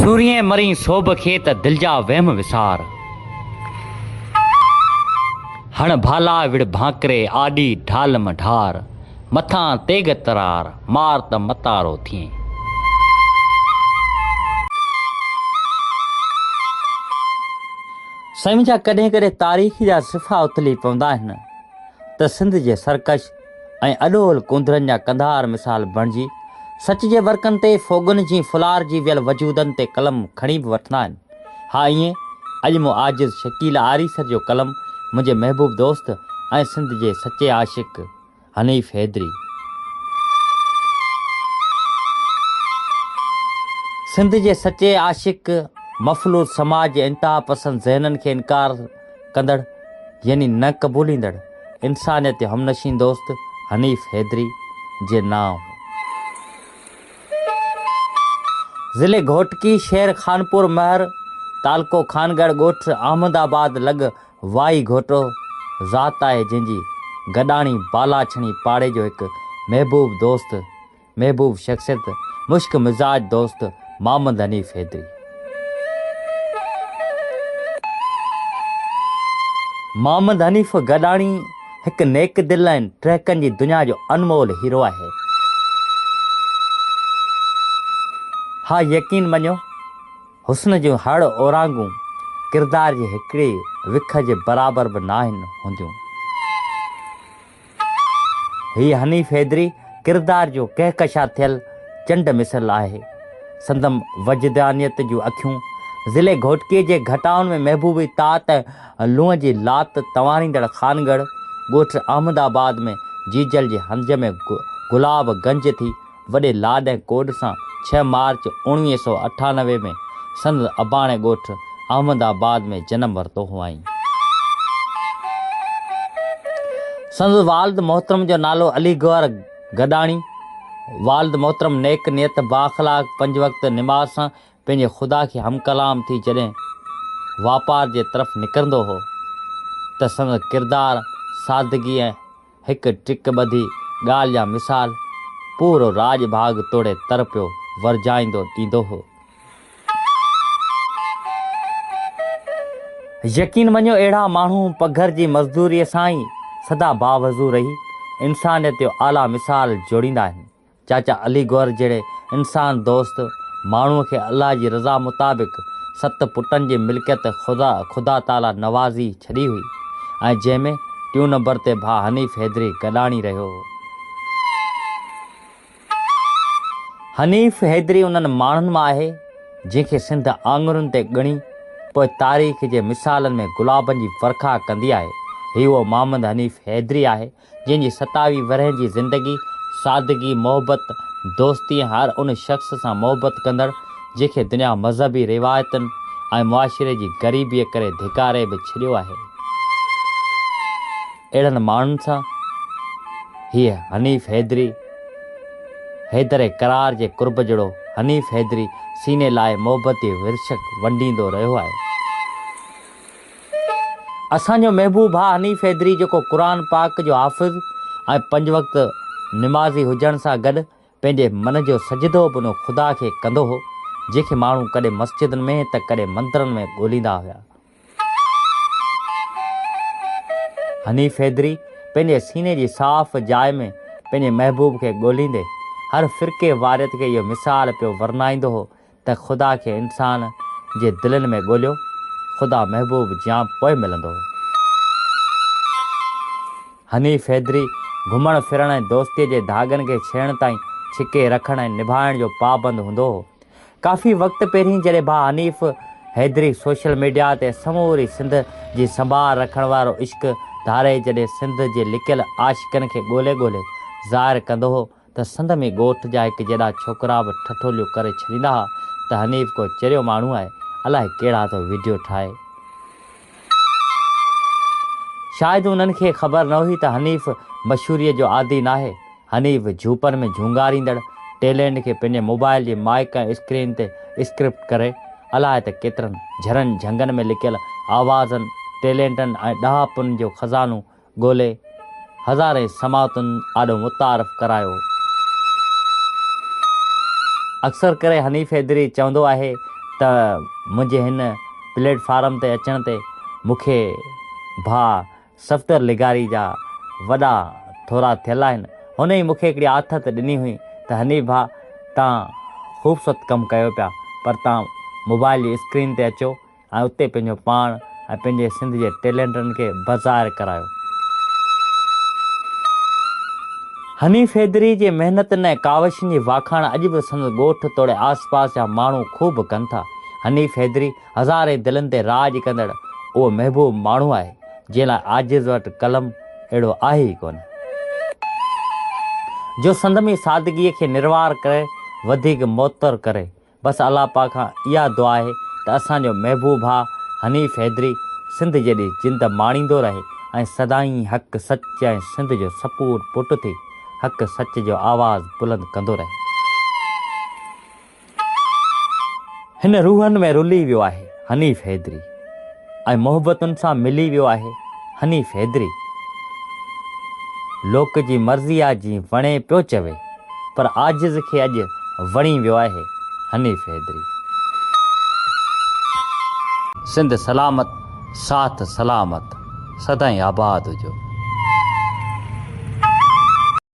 سورهين مرين سوڀ کي ته دل جا وهم وسار. هڻ ڀالا وڙ ڀانڪري آڏي ڍال م ڍار. مٿان تيغ ترار مار ته متارو ٿئين. سائين منهنجا ڪڏهن ڪڏهن تاريخ جا صفحا اٿلي پوندا آهن ته سنڌ جي سرڪش ۽ اڏول ڪونڌرن جا ڪنڌار مثال بڻجي سچ جي ورقن تي ڦوڳن جي ڦلارجي ويل وجودن تي قلم کڻي به وٺندا آهن. ها ائين اڄ مون عاجز شڪيل آريسر جو قلم منهنجي محبوب دوست ۽ سنڌ جي سچي عاشق حنيف حيدري، سنڌ جي سچي عاشق مفلوج سماج جي انتها پسند ذهنن کي انڪار ڪندڙ يعني نه قبوليندڙ انسانيت جو همنشين دوست حنيف حيدري جي نانء هو. ضلعي گهوٽڪي، شهر خانپور مهر، تعلقو خانڳڙهه، ڳوٺ احمد آباد لڳ وائي گهوٽو ذات آهي جنهن جي گڏاڻي بالاڇڻي پاڙي جو هڪ محبوب دوست محبوب شخصيت، مشڪ مزاج دوست محمد حنيف حيدري. محمد حنيف گڏاڻي هڪ نيڪ دل ۽ ٽهڪن جي دنيا جو انمول هيرو آهي. ها يقين مڃو حسن جون هڙ اورانگون ڪردار جي هڪڙي وک جي برابر به ناهن هونديون. هيء حنيف حيدري ڪردار جو ڪهڪشان ٿيل چنڊ مثل آهي. سندم وجدانيت جون اکيون ضلعي گهوٽڪيء جي گهٽائن ۾ محبوبي تات ۽ لونء جي لات تنواريندڙ خانڳڙهه ڳوٺ احمد آباد ۾ جيجل جي هنج ۾ گلاب گنج ٿي وڏي لاڏ ۽ ڪوڏ سان ڇهه مارچ 1998 ۾ سندس اباڻي ڳوٺ احمد آباد ۾ جنم ورتو هئائين. سندس والد محترم جو نالو علي گوهر گڏاڻي، والد محترم نيڪ نيت بااخلاق پنج وقت نماز سان پنهنجي خدا کي هم ڪلام ٿي جڏهن واپار جي طرف نڪرندو هو ته سندس ڪردار سادگي ۽ هڪ ٽڪ ٻڌي ڳالهه جا مثال پورو راڄ ڀاڳ توڙي تر پيو ورجائيندو ڏيندو هو. يقين مڃو اهڙا ماڻهو پگهر جي مزدوريء سان ئي سدا باوضو رهي انسانيت جو اعليٰ مثال جوڙيندا آهن. چاچا علي گوهر جهڙي انسان دوست ماڻهوء کي الله جي رضا مطابق ست پٽن جي ملڪيت خدا خدا تعاليٰ نوازي ڇڏي هئي ۽ جنهن ۾ ٽيون نمبر تي ڀاء حنيف حيدري گڏاڻي رهيو هو. حنيف حيدري انهن ماڻهن مان آهي، جنهن کي سنڌ آڱرين تي ڳڻي پوء تاريخ جي مثالن ۾ گلابن جي ورکا ڪندي آهي. هي اهو محمد حنيف حيدري آهي، جنهن جي ستاويهه ورهين جي زندگي سادگي، محبت، دوستي ۽ هر ان شخص سان محبت ڪندڙ جنهن کي دنيا مذهبي روايتن ۽ معاشري جي غريبيء ڪري ڌڪاري به ڇڏيو آهي. اهڙن ماڻهن سان هيء حنيف حيدري، حيدر قرار جي قرب جهڙو حنيف حيدري سيني لائي محبت جي ورشڪ ونڊيندو رهيو آهي. اسان جو محبوب ڀاء حنيف حيدري جيڪو قرآن پاڪ جو حافظ ۽ پنج وقت نمازي هجڻ سان گڏ پنهنجي من جو سجدو به ان خدا کي ڪندو هو جنهن کي ماڻهو ڪڏهن مسجدن ۾ ته ڪڏهن مندرن ۾ ڳوليندا هيا. حنيف حيدري پنهنجي سيني جي صاف جاء ۾ پنهنجي محبوب کي ڳوليندي هر فرقي واريت کي اهو مثال پيو ورنائيندو هو ته خدا کي انسان جي دلين ۾ ڳوليو، خدا محبوب جيان پوء ملندو. حنيف حيدري گهمڻ ڦرڻ ۽ دوستيء جي ڌاڳن کي ڇيڻ تائين ڇڪي رکڻ ۽ نڀائڻ جو پابند هوندو هو. ڪافي وقت پهرين جڏهن ڀاء حنيف حيدري سوشل ميڊيا تي سموري سنڌ جي سنڀار رکڻ وارو عشق ڌاري جڏهن سنڌ جي لڪيل عاشقن کي ڳولي ڳولي ظاهر ڪندو هو ته سنڌ ۾ ڳوٺ جا هڪ جيڏا ڇوڪرا به ٺٺوليون ڪري ڇڏيندا ها ته حنيف ڪو چريو ماڻهو آهي، الائي ڪهڙا ٿو وڊيو ٺاهي. شايد انهن کي خبر نه هئي ته حنيف مشهوريء جو عادي ناهي. حنيف جهوپن ۾ جهونگاريندڙ ٽيلينٽ کي پنهنجي موبائل جي مائيڪ ۽ اسڪرين تي اسڪرپٽ ڪري الائي ته ڪيترن جهرن جهنگن ۾ لڪيل آوازن، ٽيلينٽن ۽ ڏاهپن جو خزانو ڳولي هزارين سماعتن آڏو متعارف ڪرايو هو. اڪثر ڪري حنيف حيدري چوندو آهي ته منهنجي هن پليٽ فارم تي اچڻ تي مون کي ڀاء صفدر لغاري جا وڏا ٿورا ٿيل آهن. هن ئي مون کي هڪڙي آٿت ڏني هئي ته حنيف ڀاء تان خوبصورت ڪم ڪيو پيا پر تان موبائل جي اسڪرين تي اچو ۽ اتي پنهنجو پاڻ ۽ پنهنجي سنڌ جي ٽيلنٽن کي بظاهر ڪرايو. حنيف حيدري جي محنتن ۽ ڪاوشن جي واکاڻ اڄ به سندس ڳوٺ توڙي آس پاس جا ماڻهو خوب ڪن ٿا. حنيف حيدري هزارين دلن تي راڄ ڪندڙ اهو محبوب ماڻهو آهي، جنهن لاء عاجز وٽ قلم اهڙو آهي ئي ڪونه. جو سنڌ ۾ سادگيء کي نروار ڪري وڌيڪ معطر ڪري. بس الله پاڪ کان اها دعا آهي ته اسان جو محبوب ڀاء حنيف حيدري سنڌ جيڏي جند ماڻيندو رهي ۽ سدائين حق سچ ۽ سنڌ جو سپوت پٽ ٿي حق سچ جو آواز بلند ڪندو رهي. هن روحن ۾ رلي ويو آهي حنيف حيدري ۽ محبتن سان ملي ويو آهي حنيف حيدري. لوڪ جي مرضي آ جي وڻي پيو چوي پر عاجز کي اڄ وڻي ويو آهي حنيف حيدري. سنڌ سلامت ساٿ سلامت سدائين آباد هجو.